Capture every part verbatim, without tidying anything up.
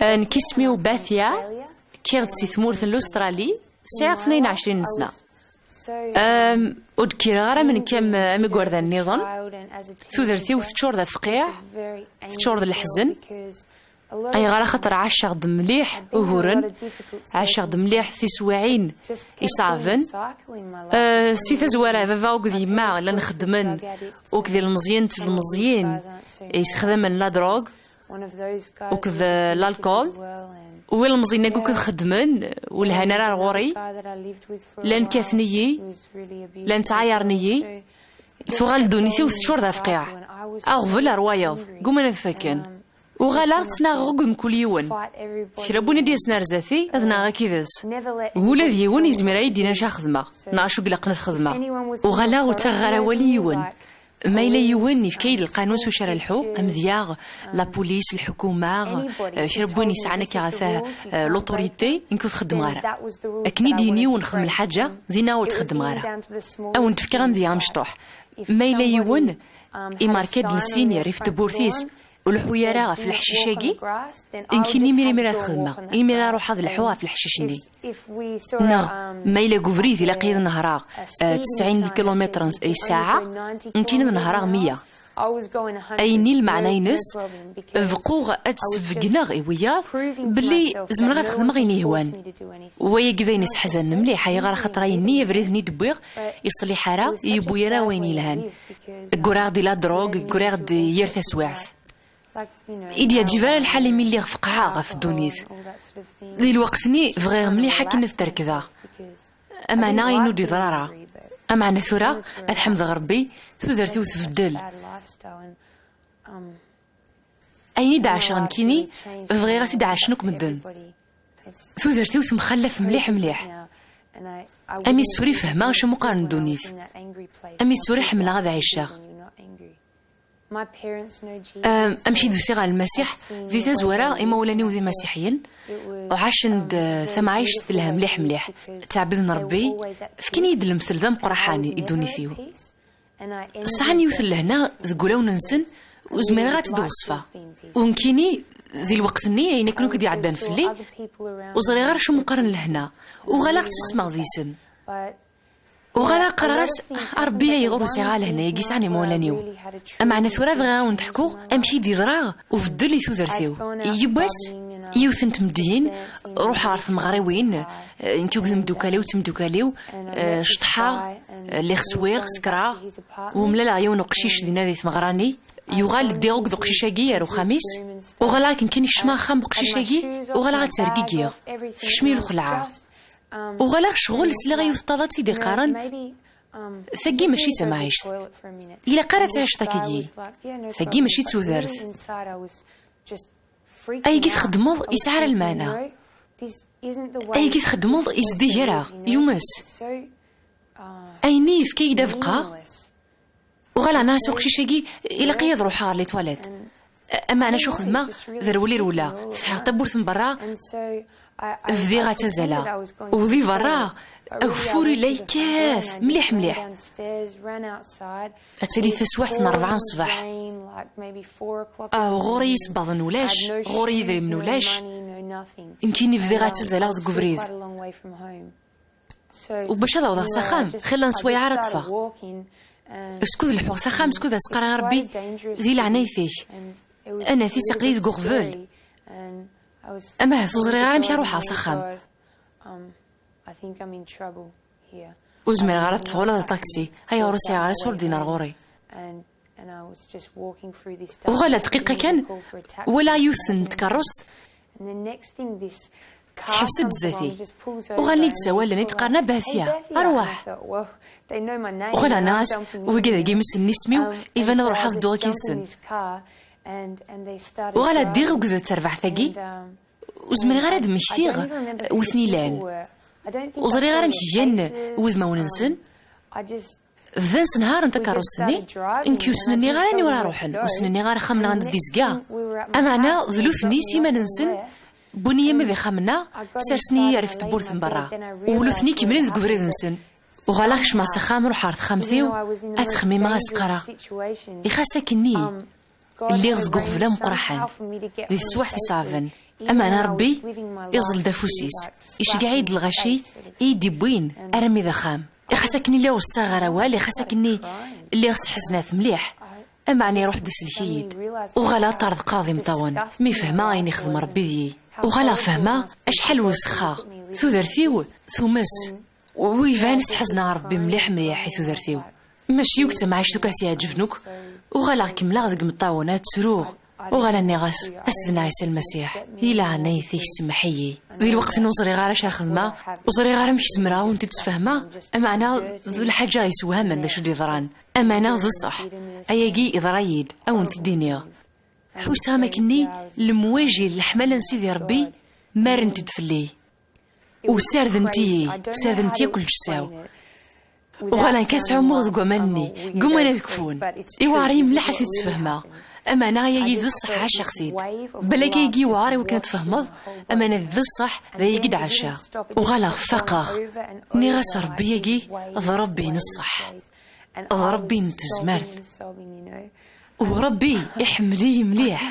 Nekk isem-iw Bathia, kkiɣ-d si tmurt n Lustṛali, sɛiɣ tnayen u ɛecrin n sna. Ur d-kkireɣ ara am nekk am, am igerdan nniḍen. Tudert-iw teččur d afqiɛ, teččur d leḥzen. Ayɣer? Axaṭer ɛaceɣ-d mliḥ uguren, ɛaceɣ-d mliḥ tiswiɛin iṣeɛben. Eh, si tazwara, baba akked yemma llan xeddmen, akked ilmeẓyen d tlemẓyin yessexdamen la drogue, akked, eh, l'alcool. U ilmeẓyen-agi akked xeddmen, ur lhan ara ar ɣur-i. Llan kkaten-iyi, llan ttɛayaren-iyi. Tuɣal ddunit-iw teččur d afqiɛ. Aɣbel ar wayeḍ, gguman ad fakken. Uɣaleɣ ttnaɣeɣ akked mkul yiwen. Kra n win i d-yasen ar zdat-i, ad naɣeɣ akked-s. Ula d yiwen yezmer ad yi-d-yini acu ara xedmeɣ, neɣ acu i ilaqen ad xedmeɣ. Uɣaleɣ ur ttaɣeɣ ara awal i yiwen. Ma yella yiwen yefka-yi-d lqanun s wacu ara lḥuɣ, amedya, la police, lḥukuma, eh, kra n win yesɛan akka ɣef, eh, l'autorité, nekk ur t-xeddmeɣ ara. Akken i d-yini yiwen xdem lḥaǧa, dinna ur t-xeddmeɣ ara. Ad wen-d-fkeɣ amedya amecṭuḥ. Ma yella yiwen imerka-d lsin, yerr-if tewwurt-is, ur leḥḥu ara ɣef leḥcic-agi, nekkini imir imir ad xedmeɣ, imir ad ruḥeɣ ad leḥḥuɣ ɣef leḥcic-nni. Neɣ ma yella deg ubrid ilaq-iyi ad nehreɣ, eh, tesɛin kilumitren i ssaɛa, nekkini ad nehreɣ meyya. Ayenni lmeɛna-ines, bquɣ ad d-sbeggneɣ i wiyaḍ belli zemreɣ ad xedmeɣ ayen yehwan. Wayagi d ayen iseḥzanen mliḥ, ayɣer? Axaṭer ayenni abrid-nni d-wwiɣ, iṣliḥ ara, yewwi ara wayen yelhan. Ggriɣ-d i la drogue, ggriɣ-d yir taswiɛt. I d-yeɛǧib ara lḥal imi lliɣ feqɛeɣ ɣef ddunit. Di lweqt-nni bɣiɣ mliḥ akken ad t-rekdeɣ. Ameɛna ayen ur d-yeḍra ara. Ameɛna tura, ad ḥemdeɣ Rebbi, tudert-iw tbeddel. Ayen i d-ɛaceɣ nekkini, bɣiɣ ad t-id-ɛacen akk medden. Tudert-iw temxallaf mliḥ mliḥ. Ami d tura i fehmeɣ acu meqqar n ddunit. Ami d tura i ḥemmleɣ ad ɛiceɣ. Am, amek i d-usiɣ ɣer Lmasiḥ? Di tazwara, imawlan-iw d imasiḥiyen, uɛacen-d, eh, tamɛict telha mliḥ mliḥ. Ttɛebden Rebbi, fkan-iyi-d lemtel d ameqqraḥan i ddunit-iw. Sɛan yiwet n lehna deg wulawen-nsen, ur zmireɣ ad tt-id-weṣfeɣ. U nekkini, di lweqt-nni, ayen akken akk i d-iɛeddan fell-i, ur ẓriɣ ara acu meqqar n lehna. Uɣaleɣ ttasmeɣ deg-sen. Uɣaleɣ qqareɣ-as, "A Rebbi, ayɣer ur sɛiɣ ara lehna-agi sɛan imawlan-iw?" Ameɛna tura bɣiɣ ad awen-d-ḥkuɣ amek i d-yeḍra ubeddel i tudert-iw. Yiwwas, yiwet n tmeddiyin, ruḥeɣ ɣer tmeɣriwin, eh, nekk akked imeddukal-iw d tmeddukal-iw, eh, ceṭṭḥeɣ, eh, lliɣ swiɣ, sekreɣ, u mlaleɣ yiwen uqcic dinna di tmeɣra-nni. Yuɣal ddiɣ akked uqcic-agi ar uxxam-is. Uɣaleɣ akken kan kecmeɣ axxam uqcic-agi, uɣaleɣ ad ttergigiɣ. Tekcem-iyi lxelɛa. Uɣaleɣ ccɣel sliɣ i yiwet n taḍatt i d-iqqaren, "Tagi mačči d tamɛict. Ilaq ara tɛiceḍ akkagi. Tagi mačči d tudert." Ayagi txeddmeḍ yesɛa ara lmeɛna. Ayagi txeddmeḍ yezdig-areɣ, yumes. Ayenni yefka-yi-d abeqqa. Uɣaleɣ nniɣ-as i uqcic-agi, "Ilaq-iyi ad ruḥeɣ ɣer les toilettes." Ameɛna acu xedmeɣ? D rwel i rewleɣ, fetḥeɣ tawwurt n berra, bdiɣ ad ttazzaleɣ. U di berra, ageffur yella yekkat mliḥ mliḥ. Ad tali taswiɛt n rebɛa n ṣṣbeḥ. Ah, ɣur-i isebbaḍen ulac, ɣur-i idrimen ulac. Nekkini bdiɣ ad ttazzaleɣ deg ubrid. U bac ad awḍeɣ s axxam, xilla n sswayeɛ ara ṭṭfeɣ. Skud leḥḥuɣ s axxam, skud as-qqareɣ i Rebbi, "Di leɛnayt-ik, anat-is aql-i deg uɣbel." Amah, ur ẓriɣ ara amek ara ruḥeɣ s axxam. Ur zmireɣ ara ad ṭṭfeɣ ula d aṭaksi, ayɣer ur sɛiɣ ara ṣṣwab dinar ɣur-i. Uɣaleɣ dqiqa kan, walaɣ yiwet n tkeṛṛust tḥebs-d zdat-i. Uɣalen-iyi-d ssawalen, i d-qqaren, "A Bahtia, arwaḥ." Uɣaleɣ nniɣ-as, "Wigi dagi messnen isem-iw, iban ad ruḥeɣ ad dduɣ akked-sen." Uɣaleɣ ddiɣ akked terbaɛt-agi, ur zmireɣ ara ad d-mmektiɣ wi ten-ilan. Ur ẓriɣ ara amek gan wudmawen-nsen. Bdan ssenharen takeṛṛust-nni, nekk ur sen-nniɣ ara aniwer ara ruḥen, ur sen-nniɣ ara axxam-nneɣ anda d-izga. Ameɛna d nutni s yiman-nsen, wwin-iyi-d ixxamen-nneɣ, sersen-iyi ɣer tewwurt n berra. U nutni kemmlen deg ubrid-nsen. Uɣaleɣ kecmeɣ s axxam, ruḥeɣ ɣer texxamt-iw, ad ttxemmimeɣ, ad s-qqareɣ, "Ixas akkenni." Lliɣ deg uɣbel ameqqraḥen, di teswiɛt iṣeɛben. Ameɛna Ṛebbi iẓẓel-d afus-is, iceggeɛ-iyi-d lɣaci i yi-d-iwwin armi d axxam. Ixas akkenni lliɣ ur ssaɣeɣ ara awal, ixas akkenni lliɣ sḥezneɣ mliḥ. Ameɛna iruḥ-d usellek-iyi-d. Uɣaleɣ ṭṭerḍqeɣ d imeṭṭawen mi fehmeɣ ayen ixdem Ṛebbi deg-i. Uɣaleɣ fehmeɣ acḥal wesxeɣ. Tudert-iw tumes. U iban sḥezneɣ Ṛebbi mliḥ mliḥ i tudert-iw. Mačči akk d tamɛict akk as-iɛeǧben akk. Uɣaleɣ kemmleɣ deg imeṭṭawen ad ttruɣ. Uɣaleɣ nniɣ-as: "A Sidna Ɛisa Lmasiḥ, di leɛnayt-ik semmeḥ-iyi." Di lweqt-nni ur ẓriɣ ara acu ara xedmeɣ, ur ẓriɣ ara amek zemreɣ ad wen-t-id-sfehmeɣ, ameɛna d lḥaǧa yessewhamen d acu d-yeḍran. Ameɛna d ṣṣeḥ, ayagi yeḍra-yi-d, ad wen-t-id-iniɣ. Ḥusseɣ am akkenni lemwaji n leḥmala n Sidi Ṛebbi mmarent-d fell-i. U ssardent-iyi, ssardent yakk lǧessa-w. Uɣaleɣ kan ttɛummuɣ deg waman-nni, ggumman ad kfun. Iweɛṛ-iyi mliḥ ad t-id-sfehmeɣ. Ameɛna ayagi d ṣṣeḥ, ɛaceɣ-t-id. Balak ayagi iweɛṛ i wakken ad tfehmeḍ, ameɛna d ṣṣeḥ, d ayagi d-ɛaceɣ. Uɣaleɣ faqeɣ. Nniɣ-as: "Ṛebbi-agi d Ṛebbi n ṣṣeḥ, d Ṛebbi n tezmert." U Ṛebbi iḥemmel-iyi mliḥ.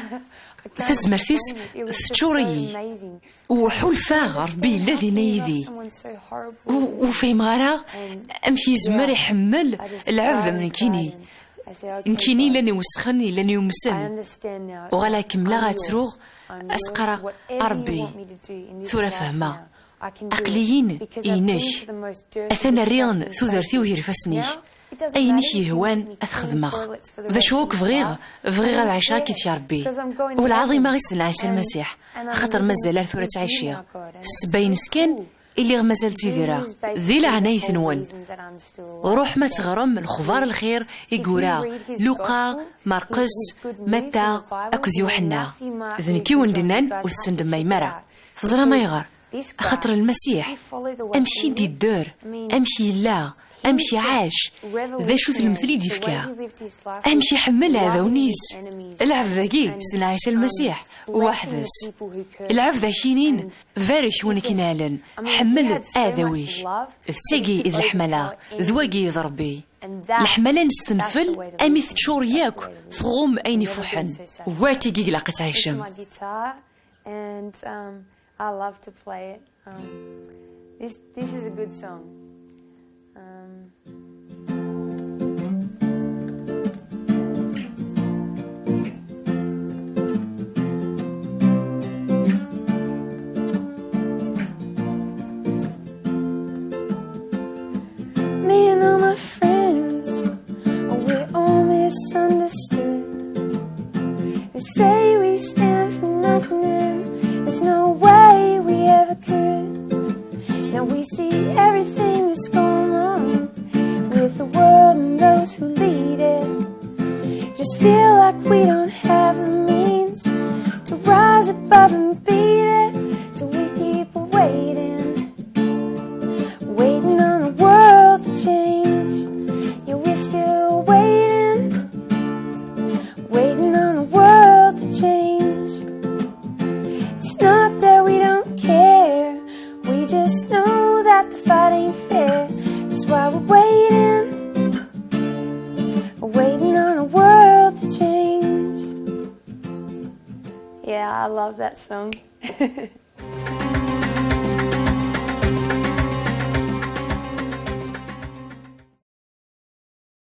Tazmert-is teččur-iyi. U ḥulfaɣ Ṛebbi yella dinna yid-i. U ur fhimeɣ ara amek yezmer iḥemmel lɛebd am nekkini. Nekkini llan iwesxen, llan yumsen. Uɣaleɣ kemmleɣ ad ttruɣ, as-qqareɣ: "A Ṛebbi, tura fehmeɣ. Aql-iyi-n inek. Atan rriɣ tudert-iw gar ifassen-ik. Ayen i k-yehwan ad t-xedmeɣ. D acu akk bɣiɣ, bɣiɣ ad ɛiceɣ akked-k a Ṛebbi. Welɛaḍima i Sidna Ɛisa Lmasiḥ, axaṭer mazal ar tura ttɛiciɣ. Ssebba-ines kan i lliɣ mazal ttidireɣ. Di leɛnayt-nwen, ruḥem ad teɣrem lexbar lxir i yura Luqa, Marqes, Matta akked Yuḥenna. D nekk i wen-d-nnan ur tessendemmam ara. Teẓram ayɣer? Axaṭer Lmasiḥ, amek i d-idder, amek yella, amek iɛac, d acu-t lemtel i d-yefka, amek iḥemmel iɛdawen-is. Lɛebd-agi, Sidna Ɛisa Lmasiḥ, weḥd-s. Lɛebd akinin, barek win i k-inɛalen, ḥemmel aɛdaw-ik. D tagi i d leḥmala, d wagi i d Ṛebbi. Leḥmala nestenfel, ami teččur yakk, tɣum ayen ifuḥen. Wakk-agi i ilaq ad tɛicem. And um, I love to play it. Um, this this is a good song. Um, Me and all my friends, we're all misunderstood. They say we stand for nothing, and there's no way we ever could. Now we see everything that's going wrong with the world and those who lead it. Just feel like we don't have the means to rise above and beat it, so we keep waiting, waiting on the world to change. Yeah, we're still waiting, waiting on the world to change. It's not that we don't care, we just know that the fight ain't fair. That's why we're waiting, waiting on the world to change. Yeah, I love that song.